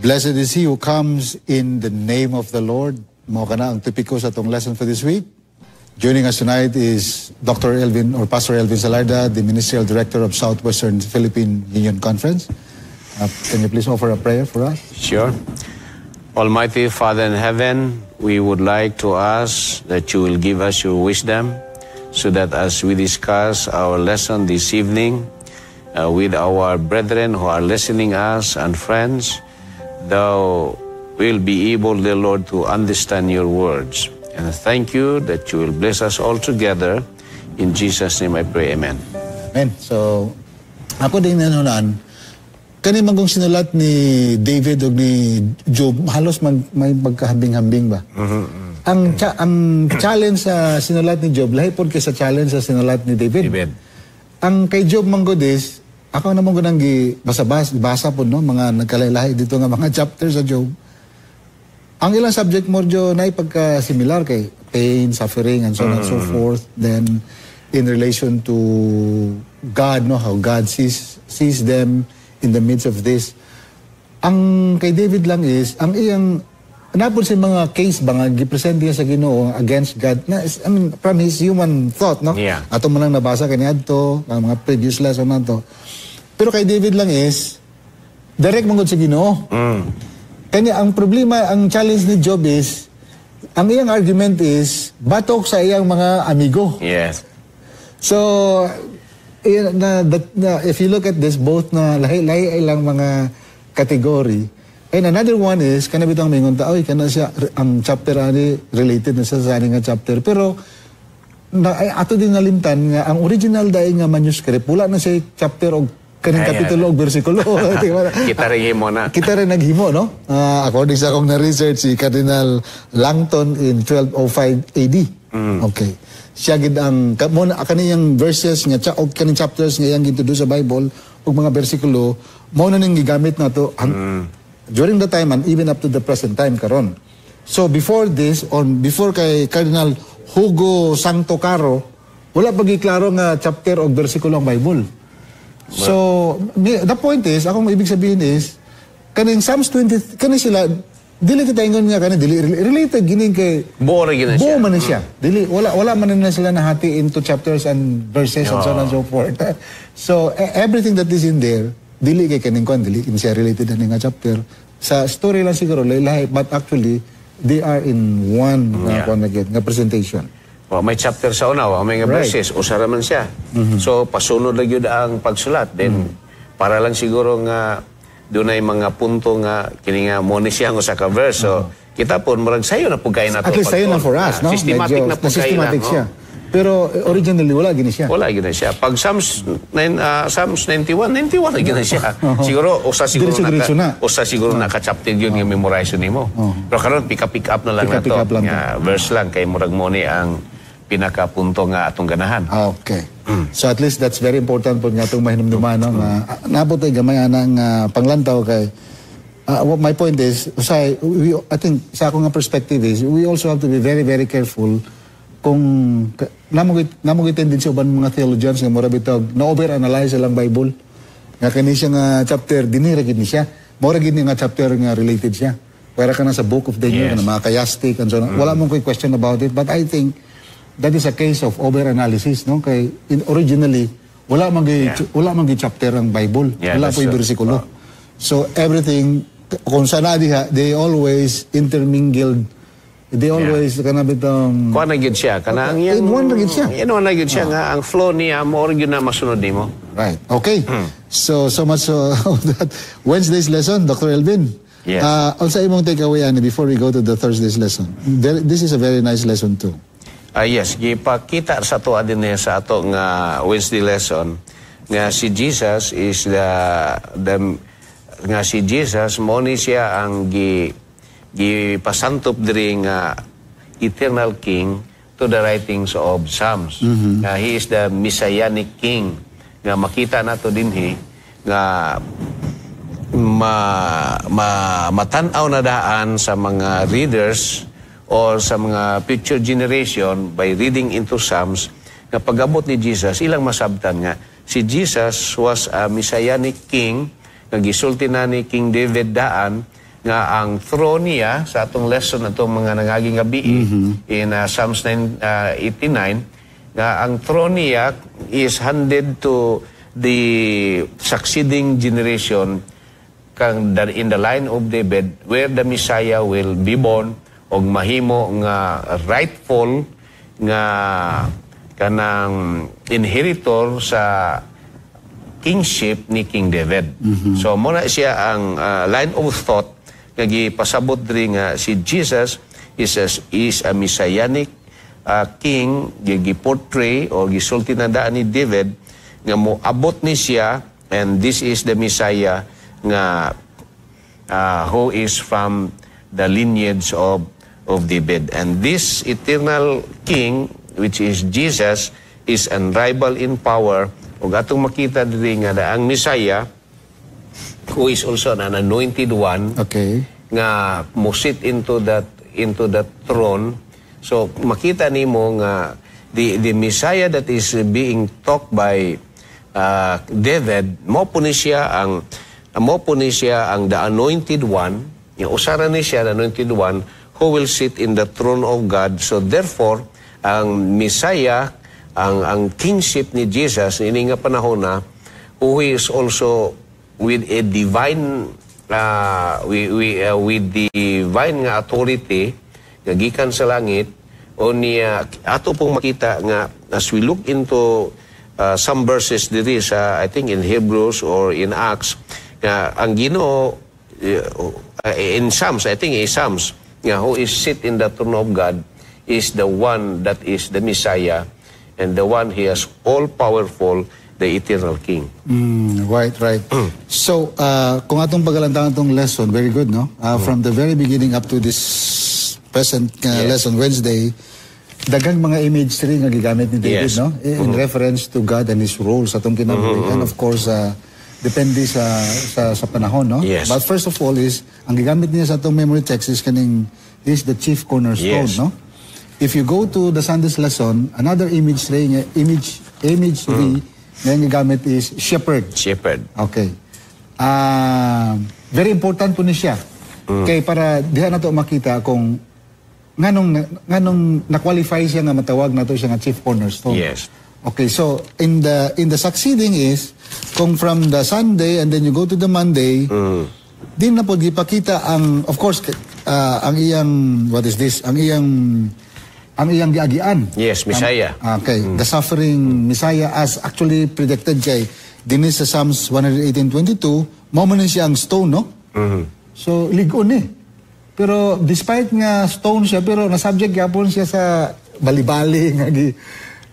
Blessed is he who comes in the name of the Lord. Mao kana ang topiko sa atong lesson for this week. Joining us tonight is Dr. Elvin or Pastor Elvin Salarda, the Ministerial Director of Southwestern Philippine Union Conference. Can you please offer a prayer for us? Sure. Almighty Father in heaven, we would like to ask that you will give us your wisdom so that as we discuss our lesson this evening with our brethren who are listening us and friends, thou will be able, dear Lord, to understand your words. And thank you that you will bless us all together. In Jesus' name I pray, amen. Amen. So, ako din nanunaan, kani man kung sinulat ni David o ni Job, halos man, may pagkahambing-hambing ba? Ang challenge sa sinulat ni Job, lahi pod kay sa challenge sa sinulat ni David. David. Ang kay Job man gud is, ako naman gud ang gi basa basa, basa pod, no, mga nagkalahi dito nga mga chapter sa Job. Ang ilang subject mo jo na pagka similar kay pain, suffering and so on and so forth. Then in relation to God, no, how God sees them in the midst of this. Ang kay David lang is ang iyang napod sa mga case ba nga gipresent niya sa Ginoo against God na, I mean, from his human thought, no? Yeah. Ato man lang nabasa kaniadto ang mga previous lesson nato. Pero kay David lang is direct man gud sa Ginoo. Kanya ang problema, ang challenge ni Job is ang iyang argument is batok sa iyang mga amigo. So, na, that, na, if you look at this, both na lahi-lahi ilang mga category. And another one is, kana bitang mingon ta, oy, kana siya, ang chapter ani, related na siya sa ani nga chapter. Pero, na, ay, ato din nalimtan nga, ang original dai nga manuscript, wala na siya chapter og kaning kapitulo og bersikulo. Di ba? Kita rin himo na. Kita rin naghimo, no? According sa akong na-research, si Cardinal Langton in 1205 AD. Okay. Siya gid ang mo na kaniyang verses nga og kaning chapters nga iyang gi-introduce sa Bible ug mga bersikulo mao na ning gigamit nato during the time and even up to the present time karon. So before this on before kay Cardinal Hugo Sancto Caro, wala pa giklaro nga chapter og bersikulo ang Bible. So, the point is, akong ibig sabihin is, kaning Psalms 20, kaning sila, dili kita ingon nga kaning dili related gining kay Buo ra gyud na siya. Buo man na siya. Dili wala man na sila nahati into chapters and verses and so on and so forth. So everything that is in there, dili kay kaning kwan, dili kini siya related ani nga chapter. Sa story lang siguro lahi, but actually they are in one kwan na gyud, nga presentation. Wa may chapter sa una, wa may nga verses, usa ra man siya. So pasunod lang gyud ang pagsulat. Then para lang siguro nga dunay mga punto nga kini nga mo ni siya ang usa ka verse. So kita po murag sayo na pud kay nato. At least sayo na for us, no? Systematic Medyo na pud kay systematic na, siya. oh. Pero originally wala gini siya. Wala gyud na siya. Pag Psalms 91, 91 na gyud na siya. Siguro usa siguro Diretso-diretso na. Usa siguro na ka chapter gyud nga memorize nimo. Pero karon pick up, pick up na lang Pick up, nato. Pick up lang. Nga verse lang kay murag mo ni ang pinakapunto nga atong ganahan. Ah, okay. So at least that's very important po nga itong mahinumduman, no? Nga, naabot ay gamay anang panglantaw kay what my point is, usay, I think sa akong nga perspective is, we also have to be very, very careful kung namo tendency uban mga theologians nga mura bitaw na overanalyze silang Bible. Nga kani siya nga chapter dinhi ra gid ni siya. Mura gid ni nga chapter nga related siya. Pwera ka na sa Book of Daniel, na mga chiastic and so on. Wala mong ko'y question about it, but I think that is a case of overanalysis, no? Kay originally wala man gi chapter ang Bible. Yeah, Wala that's po yung true. bersikulo. So everything kung saan na diha, they always intermingled. They always kana bitong Kuha na gyud siya kana ang In one ra gyud siya. In one na gyud siya nga ang flow niya mo gyud na masunod nimo. Right. Okay. So much of that. Wednesday's lesson, Dr. Elvin. Yes. Unsa imong takeaway ani before we go to the Thursday's lesson? This is a very nice lesson too. Ah, yes, gipakita sa ato din niya sa ato nga Wednesday lesson nga si Jesus is the nga si Jesus mo ni siya ang gipasantop diri nga eternal king to the writings of Psalms. Nga he is the messianic king nga makita nato dinhi nga ma, ma matan-aw na daan sa mga readers or sa mga future generation by reading into Psalms nga pag-abot ni Jesus, ilang masabtan nga si Jesus was a messianic king nga gisulti na ni King David daan nga nga ang throne niya sa atong lesson atong mga nangaging gabi in Psalms 9, 89, nga ang throne niya is handed to the succeeding generation kang in the line of David, where the Messiah will be born og mahimo nga rightful nga kanang inheritor sa kingship ni King David. So mo na siya ang line of thought nga gipasabot diri nga si Jesus is a messianic king, gi-portray o gisulti na daan ni David nga moabot ni siya, and this is the Messiah nga who is from the lineage of David. And this eternal king, which is Jesus, is unrivaled in power. Ug atong makita diri nga ang Messiah, who is also an anointed one, nga mo sit into that throne. So makita nimo nga the Messiah that is being talked by David, mo po ni siya ang the anointed one, yung usara ni siya, the anointed one who will sit in the throne of God. So therefore, ang Messiah, ang kingship ni Jesus ini nga panahon na, who is also with a divine we with divine nga authority nga gikan sa langit o niya. Ato pong makita nga as we look into some verses diri sa, I think, in Hebrews or in Acts, nga ang Ginoo, in Psalms, I think in Psalms, nga who is sit in the throne of God is the one that is the Messiah and the one he is all powerful, the eternal King. Right. So, kung atong pagalantangan tong lesson, very good, no? From the very beginning up to this present lesson, Wednesday, daghang mga imagery nga gigamit ni David, no? In reference to God and His role sa atong kinabuhi. And of course, depende sa panahon, no? Yes. But first of all is, ang gigamit niya sa atong memory text is kaning, is the chief cornerstone, no? If you go to the Sunday's lesson, another imagery, nga imagery nga gigamit is shepherd. Shepherd. Okay. Ah, very important po ni siya. Kay para diha na to makita kung nganong na-qualify siya nga matawag nato siya nga chief cornerstone. Okay, so in the succeeding is kung from the Sunday and then you go to the Monday, din na po gipakita ang, of course, ang iyang, what is this? Ang iyang giagian. Yes, Messiah. Okay, the suffering Messiah as actually predicted kay dinhi sa Psalms 118:22, mao man ni siya ang stone, no? So lig-on eh. Pero despite nga stone siya, pero na-subject gyapon siya sa bali-bali nga gi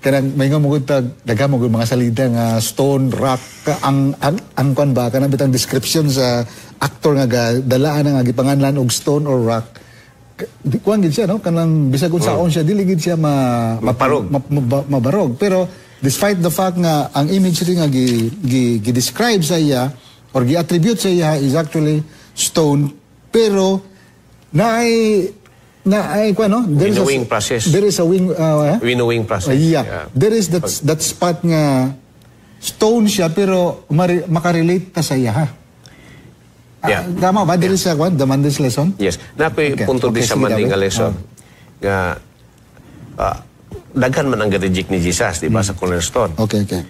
kanang may nga mo tag daghan mo mga salida nga stone, rock, ang kwan ba, kanang bitang description sa actor nga dalaan nga gipanganlan og stone or rock. Di kuan gid siya, no? Kanang bisag unsaon siya, dili gid siya ma, Maparog. Mabarog. Pero despite the fact nga ang imagery nga gi describe sa iya or gi-attribute sa iya is actually stone, pero naay kuan, no? There is a- Winnowing process. There is a wing eh? Winnowing process. Yeah. There is that spot nga stone siya pero makarelate ta sa iya, ha. Ah, tama ba? There is a kuan, the Monday's lesson? Yes. Na ako'y punto di sa sige, Monday David. nga lesson. Nga daghan man ang reject ni Jesus, di ba, sa cornerstone. Okay.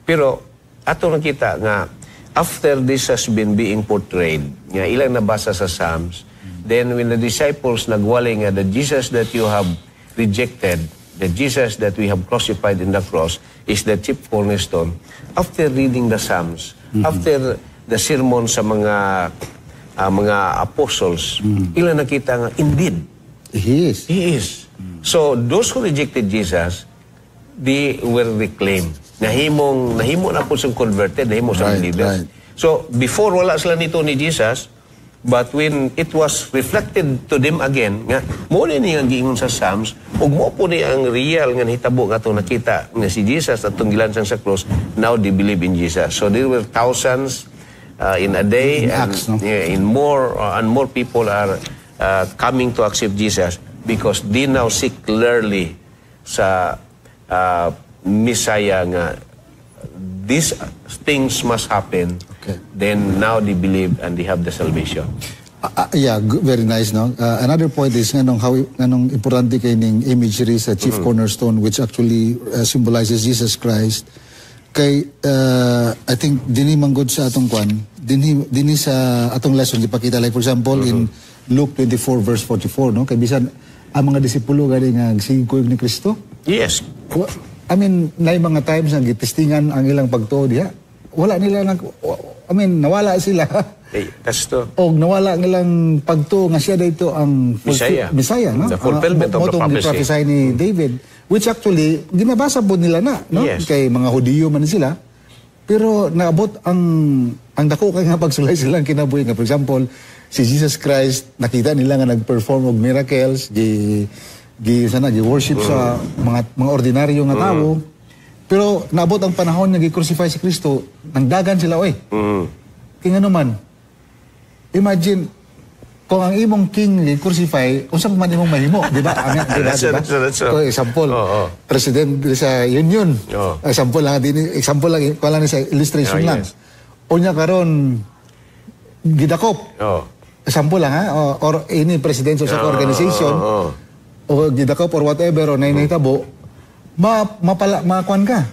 Pero ato nakita nga after this has been being portrayed, nga ilang nabasa sa Psalms, then when the disciples nagwali nga the Jesus that you have rejected, the Jesus that we have crucified in the cross is the chief cornerstone. After reading the Psalms, after the sermon sa mga apostles, ilang nakita nga indeed He is. He is. So, those who rejected Jesus, they were reclaimed. Nahimo na po siyang converted, nahimo sa believers. So, before wala sila nito ni Jesus, but when it was reflected to them again, nga, mo ni ang giingon sa Psalms, ug mo po ni ang real nga nahitabo nga atong nakita nga si Jesus atong gilansang sa cross, now they believe in Jesus. So, there were thousands in a day, In and, Acts, no? yeah, in more and more people are coming to accept Jesus because they now see clearly sa Messiah nga these things must happen. Then now they believe and they have the salvation. Yeah, very nice, no? Another point is nganong how nganong importante kay ning imagery sa chief cornerstone, which actually symbolizes Jesus Christ. Kay I think dinhi manggod sa atong kwan, dinhi sa atong lesson gipakita, like for example in Luke 24 verse 44, no? Kay bisan ang mga disipulo gani nga sige kuyog ni Kristo. I mean, naay mga times nga gitestingan ang ilang pagtuo diha. Wala nila nag I mean, nawala sila. Eh, that's the Og nawala ang ilang pagtuo nga siya dito ang Messiah. Messiah, no? The fulfillment of the Mao tong prophecy. Prophesy ni David, which actually ginabasa po nila na, no? Yes. Kay mga Hudiyo man sila. Pero naabot ang dako kay nga pagsulay silang kinabuhi nga, for example, si Jesus Christ, nakita nila nga nag-perform og miracles, gi gi sana gi worship sa mga ordinaryo nga tao. Pero naabot ang panahon nga gi-crucify si Kristo, nangdagan sila, oy. Kay ngano man, imagine, kung ang imong king gi-crucify, unsa pa man imong mahimo, di ba? Ang, di ba, di ba? That's true. For example, Oo. President sa union. Oo. Example lang, din, example lang, kuha lang ni sa illustration lang. Unya karon gidakop. Example lang ha, or any president sa organization, oo. O gidakop or whatever, o nay nahitabo, ma mapala makuan ka.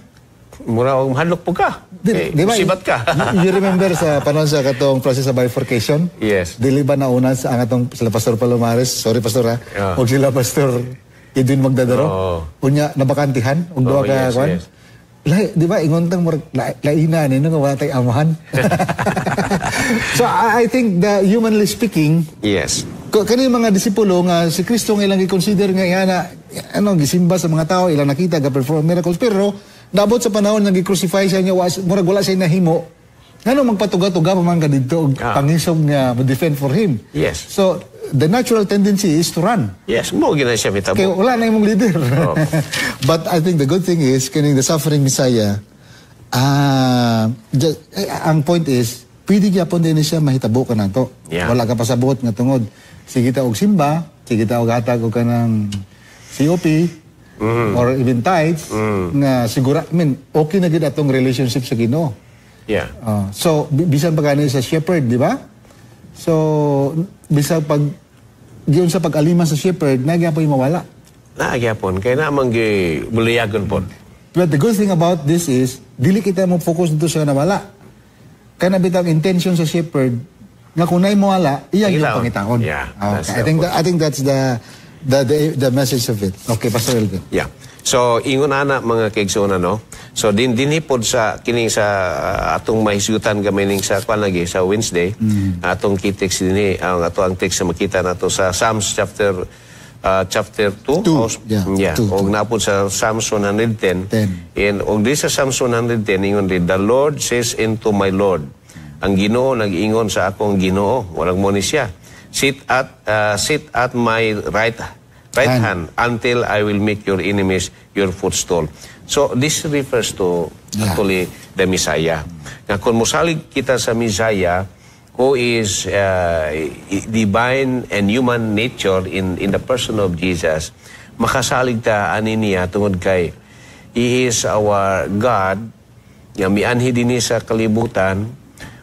Mura og mahadlok po ka. Di, Eh, di ba? Sibat ka. You remember sa panahon sa katong process sa bifurcation? Yes. Dili ba nauna sa ang atong sila Pastor Palomares, sorry Pastor ha, og sila Pastor Edwin Magdadaro? Oo. Unya nabakantihan og duha Oo, ka kuan. Lahi, di ba ingon tang murag laina ni no nga wala tay amahan. So I think the humanly speaking, kani mga disipulo nga si Kristo nga ilang gi-consider nga yana ano gisimba sa mga tao, ilang nakita ga perform miracles, pero naabot sa panahon nga gi-crucify siya niya, murag wala siya nahimo, ngano magpatuga-tuga pa man ka didto og pangisog nga mo defend for him? So the natural tendency is to run. Yes, mo gina siya mitabo. Kay wala na imong leader. Oh. But I think the good thing is kining the suffering Messiah, eh, ang point is pwede gyapon din siya mahitabo ka nato. Wala ka pasabot nga tungod sige ta og simba, sige ta og hatag og kanang COP or even tithes nga sigura, I mean, okay na gid atong relationship sa Ginoo. So bisan pa gani sa shepherd, di ba? So bisan pag giyon sa pag-alima sa shepherd, na gyapon mawala. Naa gyapon kay na man gi buliyagon pod. But the good thing about this is, dili kita mo focus dito sa nawala. Kana bitang intention sa shepherd nga kung naay mawala, iya yung Pangitaon. Pangitaon. Yeah, that's Okay. the I think that's the message of it. Okay, Pastor Elvin. Yeah. So ingon ana, mga kaigsuonan, no. So din dinhi pod sa kini sa atong mahisgutan gamay ning sa kwan lagi sa Wednesday, atong key text dinhi, ang ato ang text na makita nato sa Psalms chapter 2. Two, yeah, yeah, two, og two. napod sa Psalms 110. Ten. And og di sa Psalms 110 ingon di, "The Lord says unto my Lord." Ang Ginoo nag-ingon sa akong Ginoo, walang mo ni siya. "Sit at my right Hand. hand until I will make your enemies your footstool." So this refers to actually the Messiah. Nga kung mosalig kita sa Messiah, who is divine and human nature in the person of Jesus, makasalig ta ani niya tungod kay He is our God nga mianhi dinhi sa kalibutan.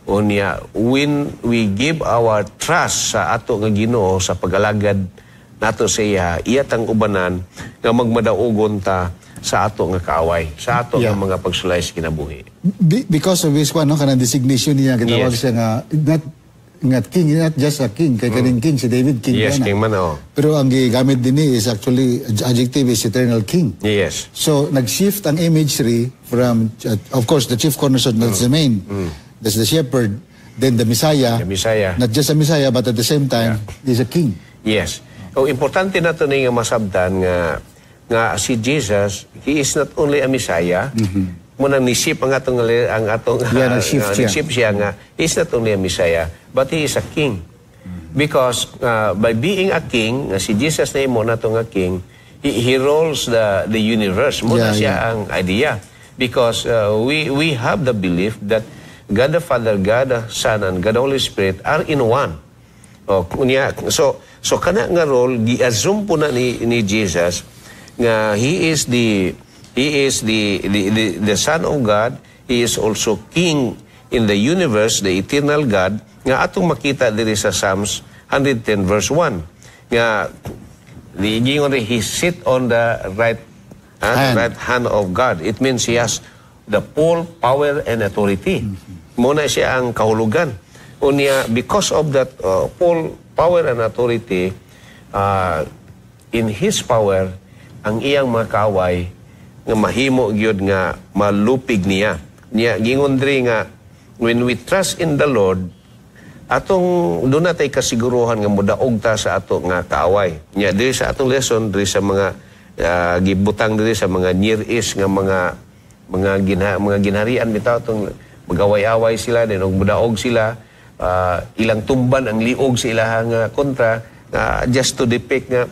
Unya when we give our trust sa ato nga Ginoo sa pag-alagad nato sa iya, iya tang ubanan nga magmadaugon ta sa ato nga kaaway, sa ato nga mga pagsulay sa kinabuhi. Because of his one, no, kanang designation niya, gitawag siya nga, not nga king, not just a king, kay kaning king, si David king Yes, na. King man, oh. Pero ang gigamit din ni is actually, adjective is eternal king. So, nag-shift ang imagery from, of course, the chief cornerstone, that's the main. That's the shepherd. Then the Messiah. The Messiah. Not just a Messiah, but at the same time, he's a king. Yes. O importante na to ni nga masabtan nga si Jesus, he is not only a Messiah. Muna ni-shift ang atong Yeah, nag-shift siya. Nag-shift siya nga he is not only a Messiah, but he is a king. Because by being a king, nga si Jesus na imo na to nga king, he rules the universe. Muna siya ang idea. Because we have the belief that God the Father, God the Son, and God the Holy Spirit are in one. O, kunya, so kana nga role gi-assume po na ni Jesus nga he is the Son of God, he is also king in the universe, the eternal God nga atong makita diri sa Psalms 110 verse 1 nga giingon rin, he sit on the right hand. Right hand of God. It means he has the full power and authority. Mao na siya ang kahulugan. Unya, because of that full power and authority, in his power, ang iyang mga kaaway nga mahimo gyud nga malupig niya. Niya gingon diri nga when we trust in the Lord, atong duna tay kasiguruhan nga modaog ta sa ato nga kaaway. Nya diri sa atong lesson, diri sa mga gibutang diri sa mga Near East nga mga ginharian bitaw, atong magaway-away sila din og modaog sila, ilang tumban ang liog sa ilahang kontra, just to depict nga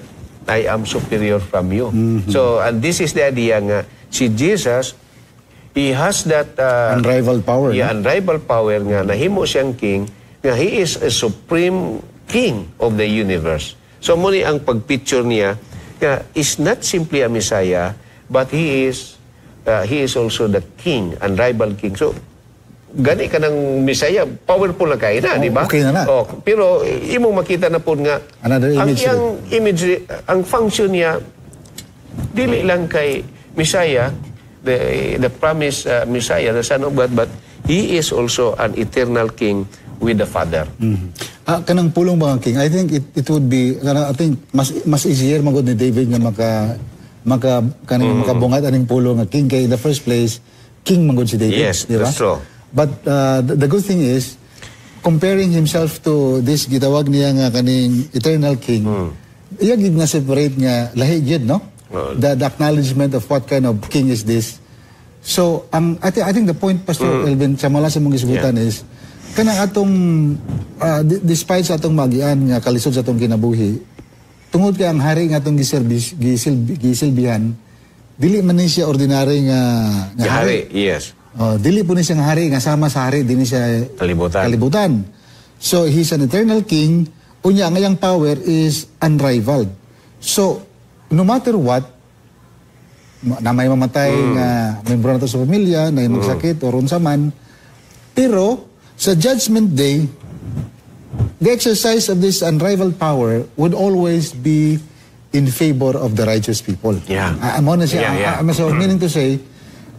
I am superior from you. So, and this is the idea nga si Jesus, he has that unrivaled power. Yeah, no? Unrivaled power nga nahimo siyang king, nga he is a supreme king of the universe. So mao ni ang pagpicture niya nga is not simply a Messiah, but he is also the king, unrivaled king. So gani ka ng Messiah, powerful na kaayo na, Oh, di ba? Okay na na. Oh, pero imong makita na po nga another ang image. Iyang image, ang function niya dili lang kay Messiah, the promised Messiah, the Son of God, but he is also an eternal king with the Father. Ah, kanang pulong ba ang king? I think it would be kanang, I think mas easier magod ni David nga maka maka kaning makabungat aning pulong nga king, kay in the first place king magod si David, Yes, di ba? That's true. But the good thing is, comparing himself to this gitawag niya nga kaning eternal king, iya gid nga separate nga lahi gyud, no? Oo. The acknowledgement of what kind of king is this. So, ang I think the point, Pastor Elvin, sa mala sa mong gisgutan is kanang atong despite sa atong magian nga kalisod sa atong kinabuhi, tungod kay ang hari nga atong gisilbihan, dili man ni siya ordinary nga hari. Hari, yes. Oh, dili po ni siya nga hari nga sama sa hari dinhi sa kalibutan. Kalibutan. So he's an eternal king. Unya ang iyang power is unrivaled. So no matter what, na may mamatay nga membro nato sa pamilya, na may magsakit or unsa man, pero sa Judgment Day, the exercise of this unrivaled power would always be in favor of the righteous people. Ah, mao na siya. Ah, so meaning to say,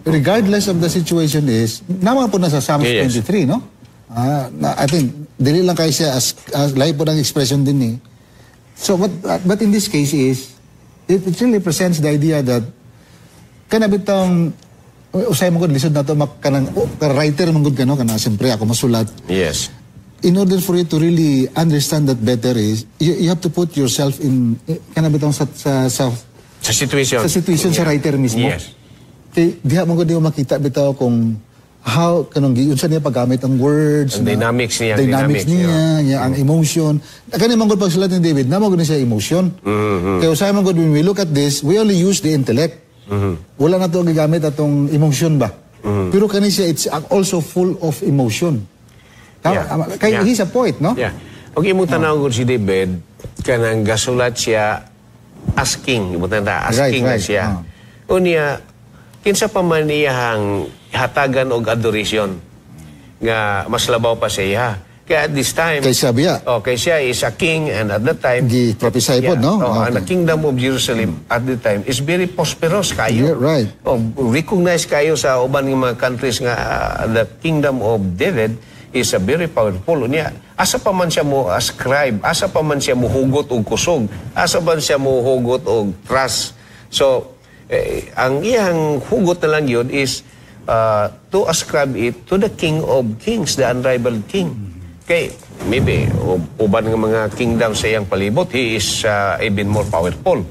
regardless of the situation is, naman po na sa Psalms 23, no? Ah, na, I think, dili lang kay siya as lahi po ng expression din eh. So, but in this case is, it really presents the idea that kana bitong usay mo gud lisod na to mak kanang, oh, ka writer man gud ka, no, kana siyempre ako masulat. In order for you to really understand that better is you have to put yourself in kana bitong sa sa situation. Sa situation sa writer mismo. Kay diha mo gud di mo makita bitaw kung how kanang giunsa niya paggamit ang words, ang dynamics niya, dynamics dynamics, niya, niya ang emotion. Kani man gud pagsulat ni David, naa man gud ni siya emotion. Kaya usahay man gud, when we look at this, we only use the intellect. Wala na to gigamit atong emotion ba. Pero kani siya, it's also full of emotion. Tama, kay he's a poet, no? Yeah. Og imong tanaw gud si David, kanang gasulat siya asking, imong tanaw, asking na siya. Unya, kinsa pa man iyahang hatagan og adoration nga mas labaw pa sa iya? Kaya at this time, Kay siya biya. Okay, siya is a king and at that time, Gi-prophesy pod, no? Oh, and the kingdom of Jerusalem at the time is very prosperous kayo. Oh, recognize kayo sa uban ng mga countries nga the kingdom of David is a very powerful. Unya, asa pa man siya mo ascribe, asa pa man siya muhugot og kusog, asa man siya muhugot og trust? So, eh, ang iyang hugot na lang yun is to ascribe it to the King of Kings, the unrivaled King. Kay maybe uban ng mga kingdom sa iyang palibot, he is even more powerful.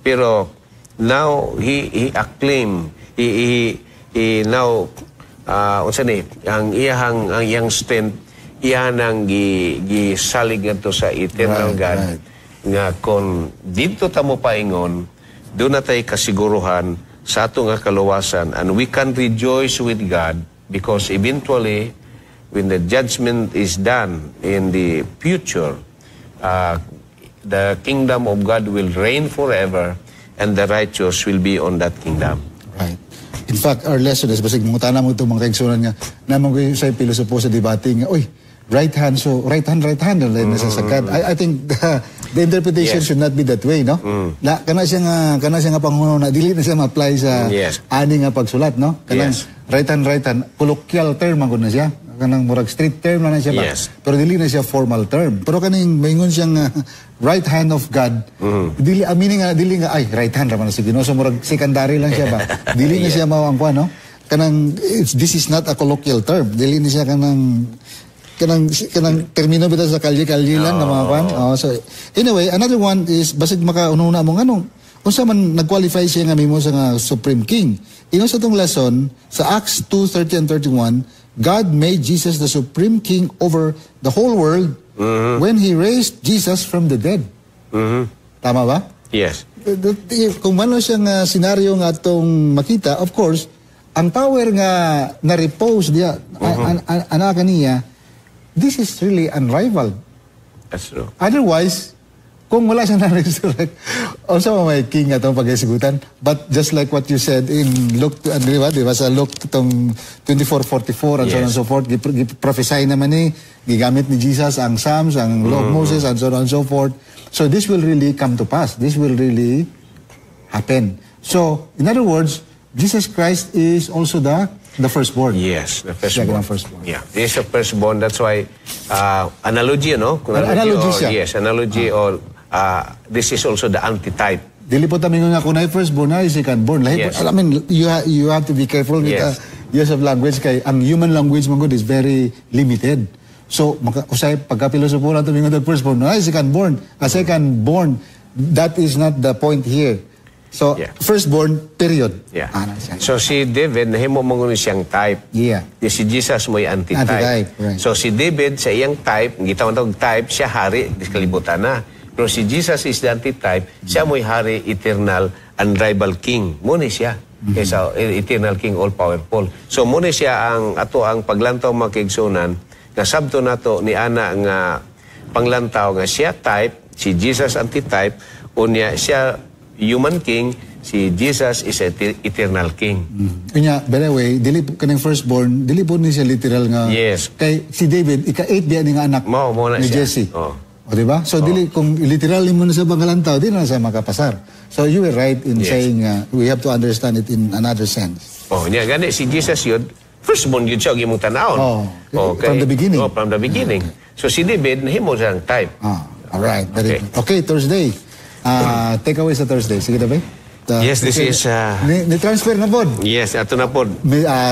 Pero now he acclaim, he now unsa ni ang iyang strength, iya nang gi gisalig ngadto sa eternal God nga kon didto ta mo paingon, duna tay kasiguruhan sa ato nga kaluwasan and we can rejoice with God because eventually, when the judgment is done in the future, the kingdom of God will reign forever and the righteous will be on that kingdom. Right. In fact, our lesson is, basig mangutana mo ito mga kaigsunan nga, naman ko sa pilosopo sa debate nga, uy, Right hand, so right hand, right hand, mm na sa God. I think the interpretation should not be that way, no? La, kana siya nga panghuna-huna, dili na siya ma-apply sa ani nga pagsulat, no? Kanang right hand, right hand, colloquial term man gud na siya. Kanang murag street term na siya ba? Yes. Pero dili na siya formal term. Pero kaning maingon siyang right hand of God, dili aminin nga dili nga ay right hand ra man na si Ginoo, so murag secondary lang siya ba. Dili na siya mao ang kuan, no? Kanang this is not a colloquial term. Dili na siya kanang termino bitaw sa kalye-kalye lang nga mga kwan. Oh, so anyway, another one is basig makaununa mo nganong unsa man nag-qualify siya nga mimo sa nga Supreme King. Ingon sa atong lesson sa Acts 2:30 and 31, God made Jesus the supreme king over the whole world when he raised Jesus from the dead. Tama ba? Yes. Kung mano siyang senaryo nga atong makita, of course, ang power nga na-repose diya, ana kaniya, this is really unrivaled. That's true. Otherwise, kung wala siyang na-resurrect, also may king atong pag-isigutan. But just like what you said in Luke, di ba, sa Luke itong 24:44 and so on and so forth, gi-prophesy naman ni, gigamit ni Jesus ang Psalms, ang Law of Moses, and so on and so forth. So this will really come to pass. This will really happen. So, in other words, Jesus Christ is also the firstborn. Yes, the Siya firstborn. Ang firstborn. Yeah, he's the firstborn. That's why analogy, no? Kung Analogy or, siya. Yes, analogy or this is also the antitype. Dili po kami nga kung firstborn na second born. Lahi po, I mean, you have to be careful with the use of language kay ang human language man gud is very limited. So, maka, usay pagka pilosopo lang tumingon og firstborn, na second born, a second born, that is not the point here. So, firstborn, period. Ana siya. So si David, nahimo mo ngunit siyang type. Di si Jesus mo'y antitype. Antitype, right. So si David, sa iyang type, gitawag tawag type, siya hari, di kalibutan na. Pero si Jesus is the antitype, siya mo'y hari, eternal, unrivaled king. Muna siya. Kaysa eternal king, all powerful. So muna siya ang ato ang paglantaw, mga kaigsuonan, nga sabto nato ni ana nga panglantaw nga siya type, si Jesus antitype, unya siya human king, si Jesus is a eternal king. Unya, by the way, dili kaning firstborn, dili po ni siya literal nga. Kay si David, ika-8 biya ni nga anak Mao na ni siya. Jesse. Oh. O, di ba? So dili kung literal mo na sa pangalantaw, di na siya makapasar. So you were right in saying we have to understand it in another sense. Oh, nya gani si Jesus yun, firstborn yun siya og imong tanawon. Oh, from the beginning. Oh, from the beginning. So si David nahimo siyang type. Ah, all right. Very Okay. good. Okay, Thursday. Take away sa Thursday. Sige na ba? Yes, this is, Ni transfer na po. Yes, ato na po.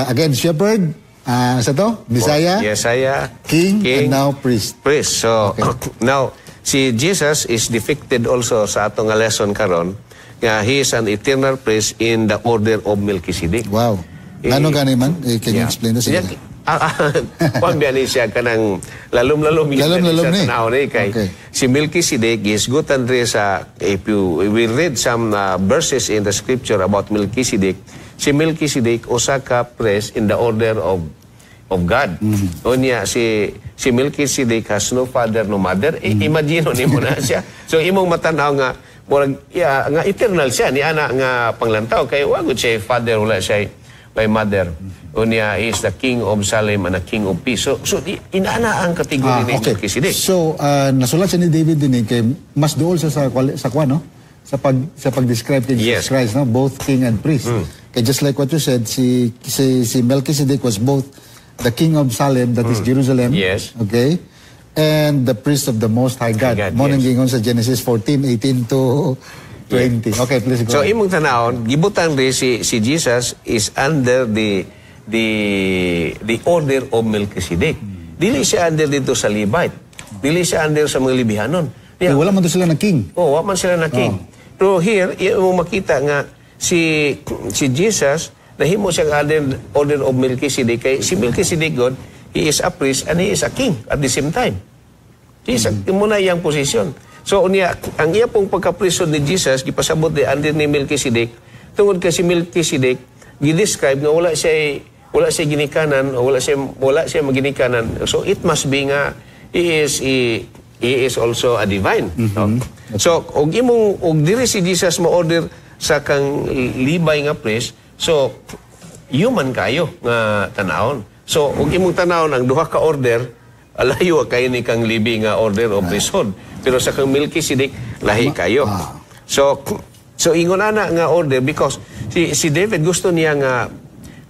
Again, shepherd, sa to? Messiah, Messiah, King, and now priest. Priest. So, now, si Jesus is depicted also sa atong nga lesson karon nga he is an eternal priest in the order of Melchizedek. Wow. Eh, Ano gani man? Eh, can you explain this? Sige Yeah. na. Kuan biya ni siya kanang lalom-lalom yun Lalom-lalom siya ni. Tanaw ni kay si Melchizedek is good andre sa if you we read some verses in the scripture about Melchizedek, si Melchizedek usa ka priest in the order of God. Unya si Melchizedek has no father, no mother. Imagine nimo na siya. So imong matanaw nga murag yeah, nga eternal siya ni ana nga panglantaw kay wa gud siya father, wala siya by mother. Unya he is the king of Salem and the king of peace. So inana ang kategory ni Melchizedek. So, nasulat siya ni David din eh, kay mas duol siya sa kwan, no? Sa pag-describe kay Jesus Christ, no? Both king and priest. Kay just like what you said, si Melchizedek was both the king of Salem, that is Jerusalem. Okay? And the priest of the Most High God. God, Mo nang yes. gingon sa Genesis 14, 18 to 20. Okay, please go So ahead. imong tanawon, gibutang ri si Jesus is under the order of Melchizedek. Dili siya under dito sa Levite. Dili siya under sa mga Levihanon. Eh, wala man to sila na king. Oh, wa man sila na king. Pero here, mo makita nga si Jesus nahimo siyang order of Melchizedek kay si Melchizedek God, he is a priest and he is a king at the same time. He is a, muna iyang posisyon. So unya ang iya pong pagka-priesthood ni Jesus gipasabot di under ni Melchizedek tungod kay si Melchizedek gi-describe nga wala siya ginikanan o wala siya maginikanan. So it must be nga he is also a divine. No? So og imong og diri si Jesus mo-order sa kang Levi nga priest, so human kayo nga tanawon. So og imong tanawon ang duha ka order, Layo kay ni kang Levi nga order of priesthood. Pero sa kang Melchizedek, lahi kayo. So ingon ana nga order because si David gusto niya nga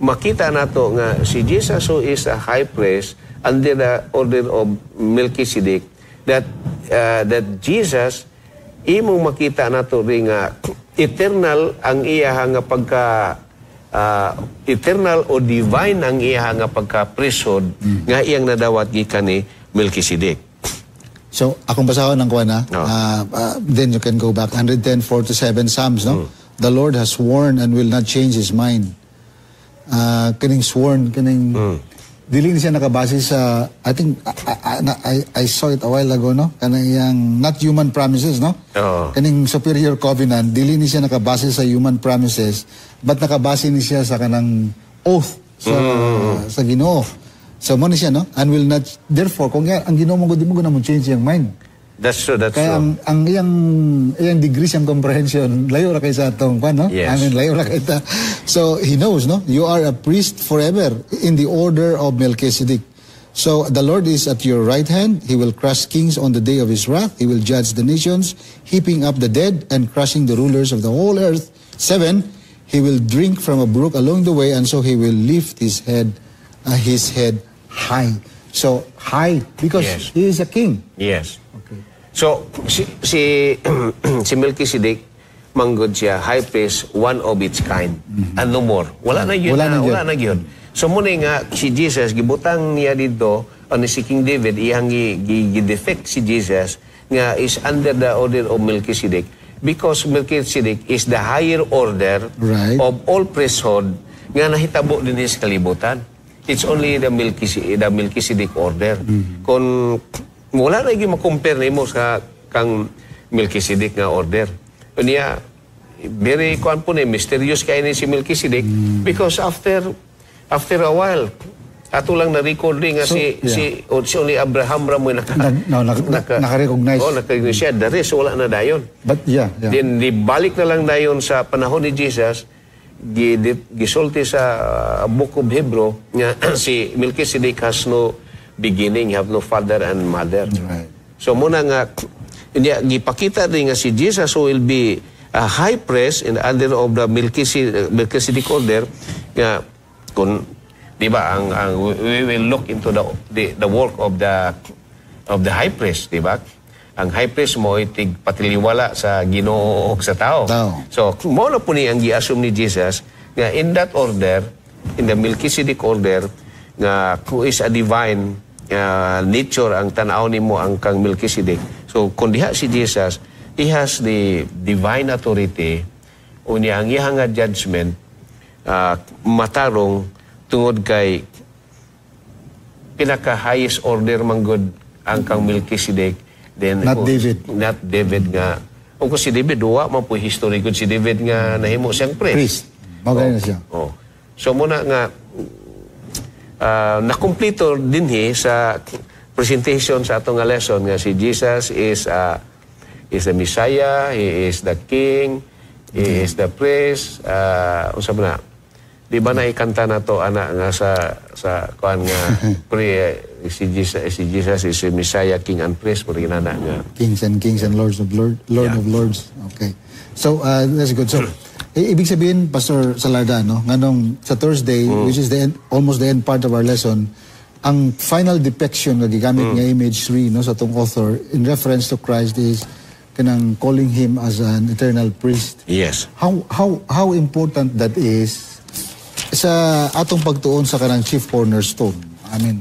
makita nato nga si Jesus, who is a high priest under the order of Melchizedek, that Jesus, imong makita nato rin nga eternal ang iya nga pagka eternal o divine ang iya nga pagka priesthood nga iyang nadawat gikan ni Melchizedek. So, akong basahon ng kuan na. Oh. Then you can go back. 110, 4 to 7 Psalms, no? The Lord has sworn and will not change His mind. Kining sworn, kining dili ni siya nakabase sa, I think, I saw it a while ago, no? Kanang iyang not human promises, no? Oo. Kaning superior covenant, dili ni siya nakabase sa human promises, but nakabase ni siya sa kanang oath sa Ginoo. So mo ni siya, no? And will not, therefore, kung nga, ang Ginoo mo di mo na mo change iyang mind. That's true, that's Kaya true. ang iyang degrees, ang comprehension, layo ra kay sa atong kwan, no? Yes. I mean, layo ra kay ta. So he knows, no? You are a priest forever in the order of Melchizedek. So the Lord is at your right hand. He will crush kings on the day of His wrath. He will judge the nations, heaping up the dead and crushing the rulers of the whole earth. 7, he will drink from a brook along the way, and so he will lift his head high. So high because he is a king. Yes. So si Melchizedek manggod siya high priest, one of its kind and no more. Wala na yun. Wala na na, yun. Wala na yun. So muna nga si Jesus gibutang niya dito ano si King David iyang gi-depict si Jesus nga is under the order of Melchizedek because Melchizedek is the higher order of all priesthood nga nahitabo din sa kalibutan. It's only the Melchizedek order. Kung wala na gyud ma-compare nimo sa kang Melchizedek nga order. Unya very kuan po ni, mysterious kay ni si Melchizedek because after a while ato lang na-record din nga So, si si o, si only Abraham ra mo naka No, naka-recognize. Oh, naka-recognize siya. The rest wala na dayon. But yeah. Then di balik na lang dayon sa panahon ni Jesus, gisulti sa Book of Hebrew nga si Melchizedek has no beginning, have no father and mother. So muna nga niya gipakita din nga si Jesus, who will be a high priest in the under of the Melchizedek order nga kung di ba ang we will look into the work of the high priest, di ba? Ang high priest mo tig patiliwala sa Ginoo ug sa tao. Tao. So mo na po ni ang gi-assume ni Jesus nga in that order, in the Melchizedek order nga who is a divine nature ang tan-aw nimo ang kang Melchizedek. So kung diha si Jesus, he has the divine authority, unya ang iyang nga judgment matarong tungod kay pinaka highest order man gud ang kang Melchizedek, then Not David. Not David nga kung si David duwa man po history gud si David nga nahimo siyang priest. Priest. Mao gani na siya. Oh. So muna nga nakumpleto dinhi sa presentation sa atong nga lesson nga si Jesus is the Messiah, he is the King, he is the priest, unsa ba na? Di ba na ikanta na to ana nga sa kuan nga pre si Jesus is the Messiah, King and priest mo rin ana nga. Kings and kings and lords of Lord, Lord of lords. Okay. So, that's good. So, ibig sabihin, Pastor Salarda, no, nganong sa Thursday, which is the end, almost the end part of our lesson, ang final depiction nga gigamit nga image 3, no, sa atong author in reference to Christ is kanang calling him as an eternal priest. Yes. How important that is sa atong pagtuon sa kanang chief cornerstone. I mean,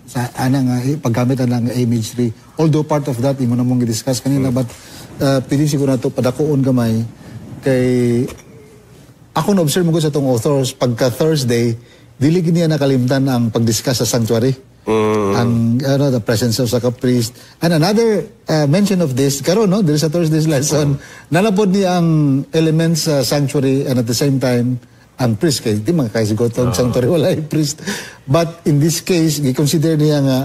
sa ana nga paggamit ana nga imagery. Although part of that imo na mong gi-discuss kanina, but pwede siguro nato padakuon gamay kay ako na-observe mo ko sa atong authors pagka Thursday, dili gid niya nakalimtan ang pag-discuss sa sanctuary. Ang ano, the presence of sa priest. And another mention of this karon, no, there is a Thursday's lesson. Nalapod niya ang elements sa sanctuary and at the same time ang priest kay di man kay og sanctuary wala ay priest. But in this case, gi-consider niya nga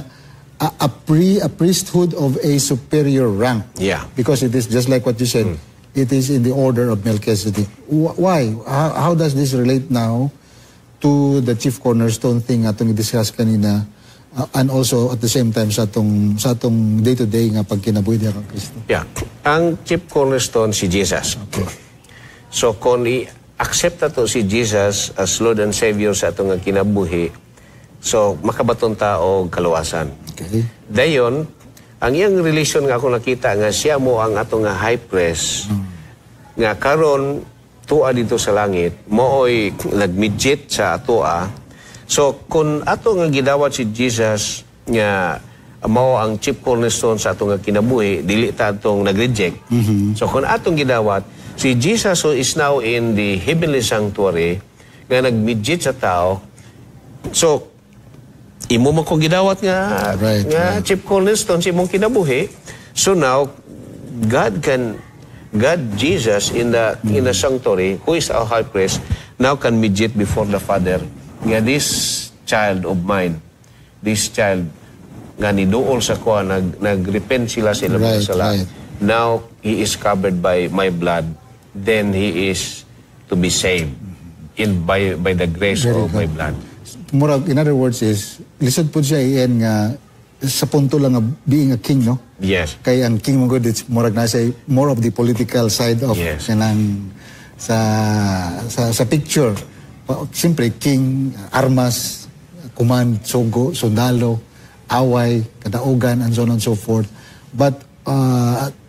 a priesthood of a superior rank. Because it is just like what you said, it is in the order of Melchizedek. Why? How does this relate now to the chief cornerstone thing atong i-discuss kanina? And also at the same time sa atong day-to-day nga pagkinabuhi diha kang Kristo. Yeah. Ang chief cornerstone si Jesus. So kung i-accept nato si Jesus as Lord and Savior sa atong nga kinabuhi, so makabaton ta og kaluwasan. Dayon, ang iyang relation nga ako nakita nga siya mo ang atong nga high priest nga karon tuwa dito sa langit, mooy nagmediate sa atoa. So kung ato nga gidawat si Jesus nga mao ang chief cornerstone sa atong nga kinabuhi, dili ta atong nag-reject. So kung atong gidawat si Jesus, who is now in the heavenly sanctuary nga nagmediate sa tao, so imo man kong gidawat nga nga chief cornerstone sa imong kinabuhi. So now God Jesus in the sanctuary, who is our high priest, now can mediate before the Father nga this child of mine, this child nga niduol sa kuha, nagrepent sila sa ilang mga sala. Now he is covered by my blood, then he is to be saved in by the grace Very of my good. Blood. Murag, in other words is, lisod po siya iyan nga sa punto lang nga being a king, no? Yes. Kay ang king mo good, it's murag nasa more of the political side of kanang sa picture. Siyempre, king, armas, command, sugo, sundalo, away, kadaugan, and so on and so forth. But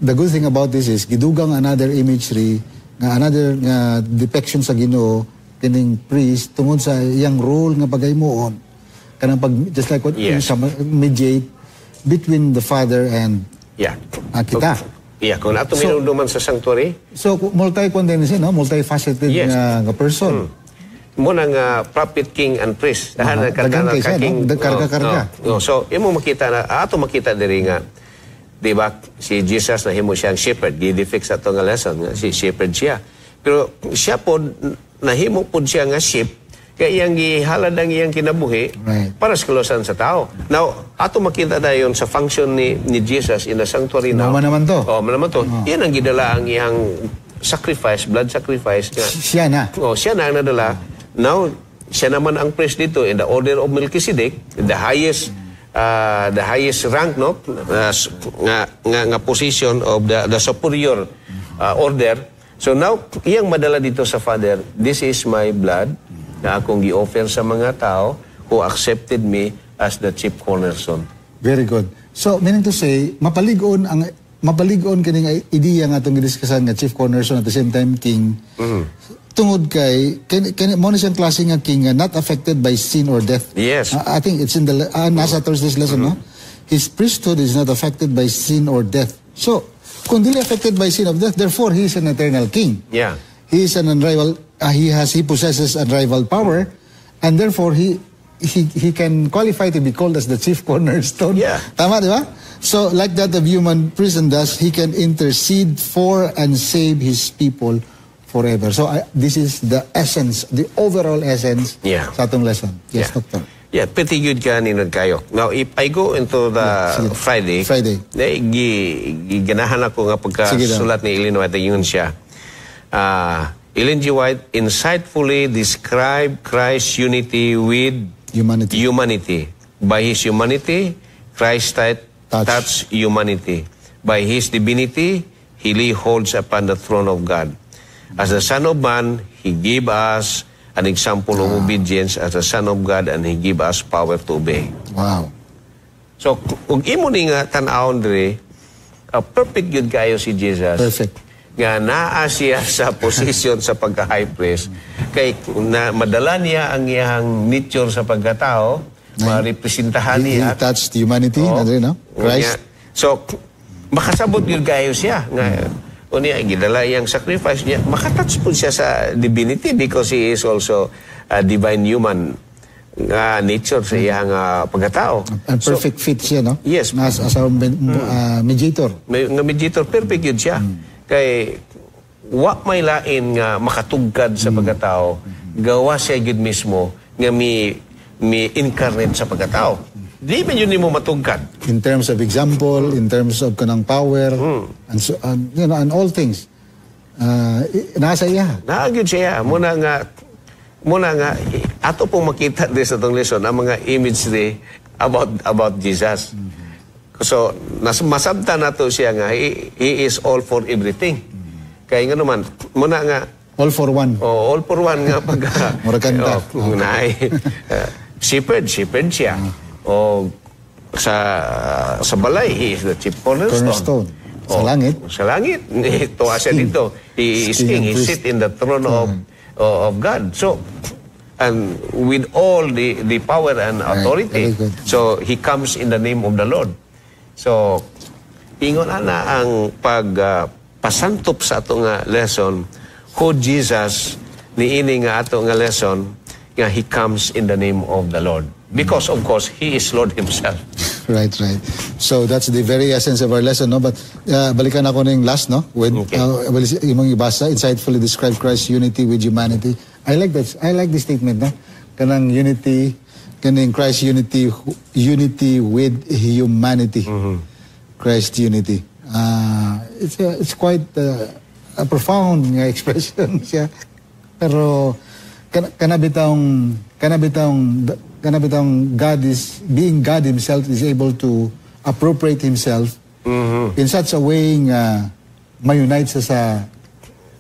the good thing about this is, gidugang another imagery, nga another nga depiction sa Ginoo, kining priest, tungod sa iyang role nga pagaymuon, kanang pag, just like what sa mediate between the Father and kita. Yeah, kung ato minumduman sa sanctuary, So multi din siya, no? Multifaceted nga person. Muna nga prophet, king, and priest. Aha, daghan kay siya, no? Karga-karga. Oh. So, imo makita na, ato makita diri nga, di ba, si Jesus nahimo siyang shepherd. Gi-depict sa ato nga lesson, nga si shepherd siya. Pero siya po, nahimo po siya nga sheep, kaya iyang gihalad ang iyang kinabuhi para sa kaluwasan sa tao. Now, ato makita dayon sa function ni Jesus in the sanctuary now. Mao naman to. Oh, mao naman to. Yan ang gidala ang iyang sacrifice, blood sacrifice nga. Siya na. Oh, siya na ang nadala. Now, siya naman ang priest dito in the order of Melchizedek, the highest rank, no? Nga position of the superior order. So now, iyang madala dito sa Father, "This is my blood na akong gi-offer sa mga tao who accepted me as the chief cornerstone." Very good. So, meaning to say, mapalig-on kining ideya nga atong gidiskusan nga chief cornerstone at the same time king. Tungod kay kini mo na siyang klase nga king nga not affected by sin or death. I think it's in the nasa Thursday's lesson, no? His priesthood is not affected by sin or death. So, kung dili affected by sin or death, therefore he is an eternal king. He is an unrivaled he possesses unrivaled power and therefore he can qualify to be called as the chief cornerstone. Tama, di ba? So, like that of human prison does, he can intercede for and save his people forever. So, this is the essence, the overall essence sa atong lesson. Yes, Doctor. Yeah, pretty good ka ninod kayo. Now, if I go into the Yeah, sige. Friday, Friday. Eh, giganahan ako nga Sige daw. Pagkasulat ni Ellen White, yun siya. Ellen G. White insightfully described Christ's unity with Humanity. Humanity. By His humanity, Christ Touch. Touched humanity. By His divinity, He lay holds upon the throne of God. As the Son of Man, He gave us an example of obedience as the Son of God and He gave us power to obey. So, kung imo ni nga tan-awon diri, perfect yun kayo si Jesus. Perfect. Nga naa siya sa posisyon sa pagka-high priest. Kay na madala niya ang iyang nature sa pagkatao, marepresentahan He niya. Touched humanity, Oo. Andre, no? Christ. Unya, so, makasabot yun kayo siya. Nga, unya, gidala iyang sacrifice niya. Makatouch po siya sa divinity because he is also a divine human nga nature sa iyang pagkatao. And perfect fit siya, no? Yes. As our mediator. May, nga mediator, perfect yun siya. Kay, wa may lain nga makatugkad sa pagkatao, gawa siya gyud mismo nga mi incarnate sa pagkatao. Di man yun nimo matugkad. In terms of example, in terms of kanang power, and so, and all things. Nasa iya. Naa gyud siya. Muna nga ato pong makita din sa tong lesson ang mga imagery about Jesus. So, masabta nato siya nga he is all for everything. Kaya nga naman, muna nga All for one. Oh, all for one nga pag Mura kanta. Oh, naay shepherd, shepherd siya. O sa balay, he is the chief cornerstone. Cornerstone. Sa Oh, langit. Sa langit. Tuwa siya King. dito. He is King king. and He priest. sit in the throne of God. So, and with all the power and authority. Very good. So, he comes in the name of the Lord. So, ingon ana ang pag pasantop sa ato nga lesson, who Jesus niini nga ato nga lesson nga he comes in the name of the Lord. Because of course, he is Lord himself. Right. So that's the very essence of our lesson, no? But balikan ako ning last, no? With well, imong ibasa, insightfully describe Christ's unity with humanity. I like that. I like this statement, no? Kanang unity, kaning Christ's unity, unity with humanity. Christ's unity. It's quite a profound nga expression siya. Pero kana bitawng God is being God himself is able to appropriate himself in such a way nga ma-unite siya sa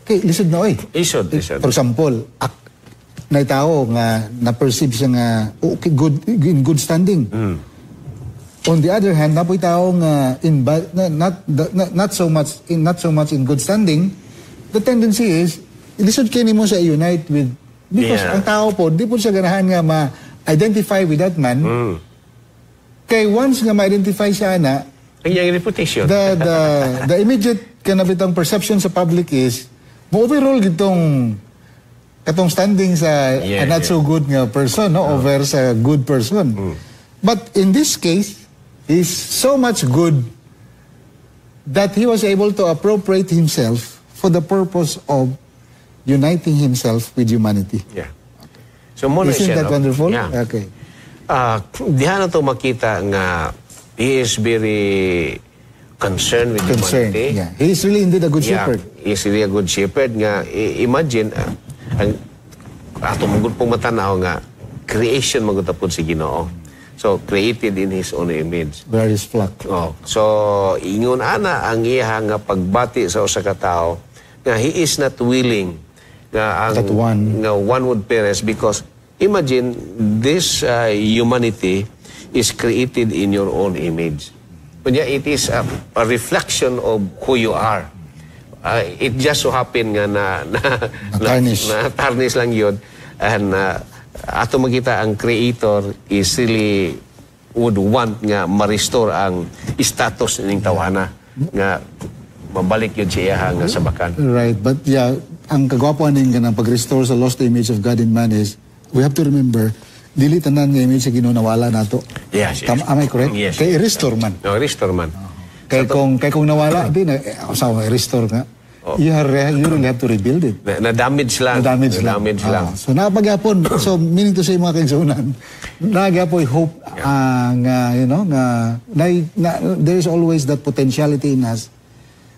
kay lisod na oy. Lisod, lisod. For example, nay tao nga na-perceive siya nga okay, good in good standing. On the other hand, napoy tao nga in bad, not, not so much in not so much in good standing. The tendency is lisod kini mo sa unite with because ang tao po di po siya ganahan nga ma-identify with that man. Kay once nga ma-identify siya na Ang iyang reputation. the immediate kana bitang perception sa public is mo overall gitong katong standing sa a not so good nga person, no, over sa good person. But in this case, he's so much good that he was able to appropriate himself for the purpose of uniting himself with humanity. Yeah. So mo na Isn't siya, that no? wonderful? Yeah. Okay. Diha na to makita nga he is very concerned with Concerned. humanity. Yeah. He is really indeed a good shepherd. He is really a good shepherd nga imagine ang ato man gud pong matanaw nga creation man gud pod si Ginoo. So created in his own image. We are his flock. Oh, so ingon ana ang iya nga pagbati sa usa ka tawo nga he is not willing nga ang That one. nga one would perish because imagine this humanity is created in your own image. Kunya it is a reflection of who you are. It just so happen nga na Na-tarnish. na, tarnish lang yun and ato makita ang creator is really would want nga ma-restore ang status ning tawhana nga mabalik yun siya nga sabakan. Right, but yeah, ang kagwapo ning kanang pag-restore sa lost image of God in man is we have to remember dili tanan nga image sa Ginoo nawala nato. Yes. Am I correct? Yes. Kay i-restore man. No, restore man. Kay kung nawala di na eh, sa i-restore nga. You really have to rebuild it. Na-damage lang. Na-damage lang. Na-damage lang. Ah, so napagyapon. So meaning to say, mga kaigsuonan, nagyapoy hope nga nga na, there is always that potentiality in us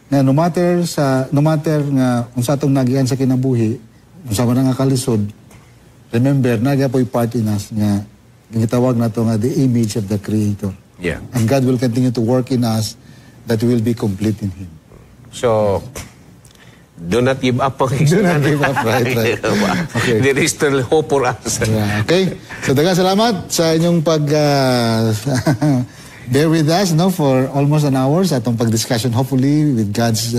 nga no matter nga unsa atong nagian sa kinabuhi, unsa man nga kalisod, remember nagyapoy part in us nga gitawag nato nga the image of the Creator. And God will continue to work in us that we will be complete in Him. So, do not give up, mga Do not give up, right. Okay. There is still hope for us. Yeah, okay. So daghang salamat sa inyong pag bear with us, no, for almost an hour sa atong pag-discussion, hopefully with God's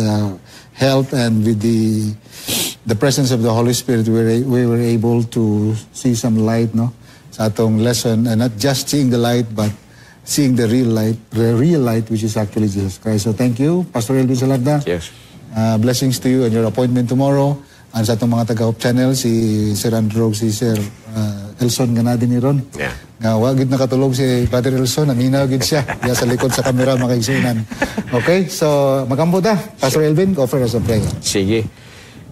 help and with the presence of the Holy Spirit, we were able to see some light, no, sa atong lesson, and not just seeing the light but seeing the real light, the real light, which is actually Jesus Christ. So thank you, Pastor Elvin Salarda. Yes. Blessings to you and your appointment tomorrow. Ang sa atong mga taga Hope Channel, si Sir Andrew, si Sir Elson nga na ni ron. Nga wa gid nakatulog si Brother Elson, naminaw gid siya. Diya sa likod sa kamera, mga kaigsuonan. Okay, so magampo ta. Pastor Elvin, offer us a prayer. Sige.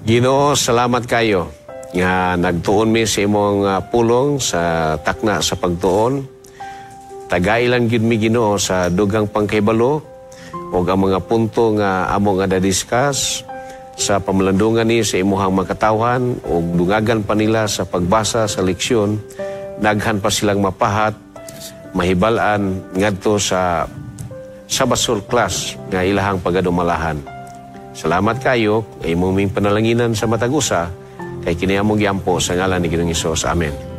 Ginoo, salamat kayo nga nagtuon mi sa imong pulong sa takna sa pagtuon. Tagailan gyud mi, Ginoo, sa dugang pangkaybalo ug ang mga punto nga amo nga na-discuss sa pamalandungan ni sa imuhang makatawhan ug dungagan pa nila sa pagbasa sa leksyon, daghan pa silang mapahat. mahibal-an ngadto sa Sabbath School class nga ilahang pagadumalahan. Salamat kayo, imo ming panalanginan sa matag usa, kay kini among giampo sa ngalan ni Ginoong Hesus. Amen.